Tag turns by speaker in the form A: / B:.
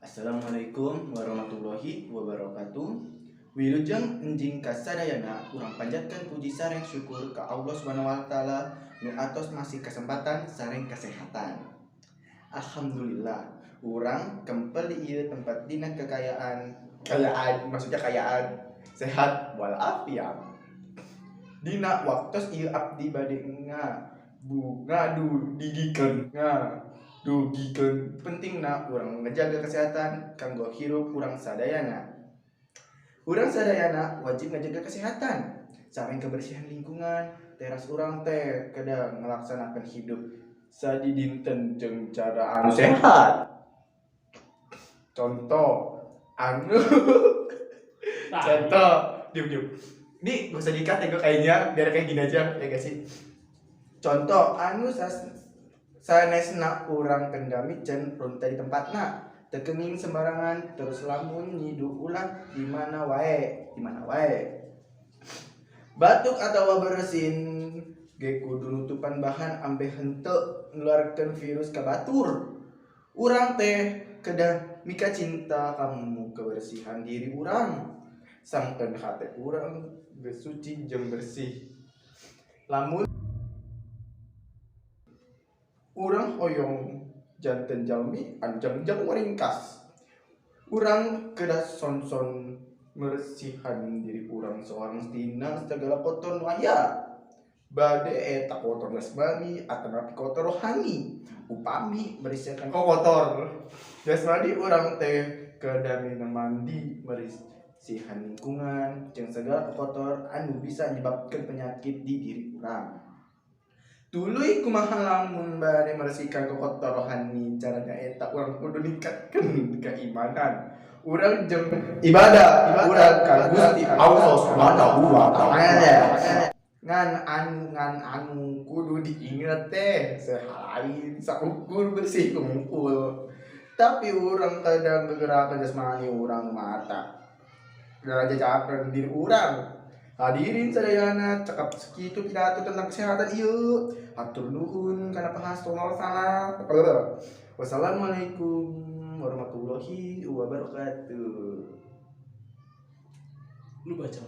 A: Assalamualaikum warahmatullahi wabarakatuh. Wilujeng enjing kasadayana, urang panjatkan puji sareng syukur ka Allah Subhanahu wa taala nu atos masih kesempatan sareng kesehatan. Alhamdulillah, urang kempel di ieu tempat dina kekayaan, kayaan maksudnya kayaan sehat walafiat. Dina waktos ieu abdi bade nga bu ngadu digikeun nga dugikeun pentingna urang ngejaga kesehatan kanggo hirup urang sadayana. Urang sadayana wajib ngejaga kesehatan sareng kebersihan lingkungan teras. Urang teh kedah ngelaksanakan hidup sadidinten jeung cara anu sehat. Contoh anu contoh, diam diam, ini gak usah di-cut ya gue kayaknya, biar kayak gini aja ya gak sih? Contoh anu sanesna, urang kedah miceun runtah di tempatna, teu kenging sembarangan, terus lamun nyidu ulah di mana wae, di mana wae. Batuk atau bersin ge kudu nutupan bahan ambeh henteu nularkeun virus ka batur. Urang teh kedah mika cinta kanggo kebersihan diri urang sangkan hate urang geus suci jeung bersih. Lamun urang hoyong janten jalmi anu jangjang waringkas, urang kedah sonson meresihan diri urang seorang tina segala kotor nu aya, bade eta kotor jasmani atanapi kotor rohani. Upami meresihkan kotor jasmani, urang teh kedah minum mandi, meresihan lingkungan jeung segala kotor anu bisa nyebabkeun penyakit di diri urang. Tuluy kumaha lamun bade meresihkan kotor rohani? Caranya eta urang kudu ningkatkeun keimanan urang jeung ibadah urang ka Gusti Allah Subhanahu wa taala. Ngan anu kudu diinget teh selain saukur bersih kumpul, tapi urang kadang kegerakan jasmani urang mata jajakan diri urang. Hadirin sadayana, cekap segitu pidato tentang kesehatan ieu. Hatur nuhun kana perhatosan. Wassalamualaikum warahmatullahi wabarakatuh.
B: Lu baca.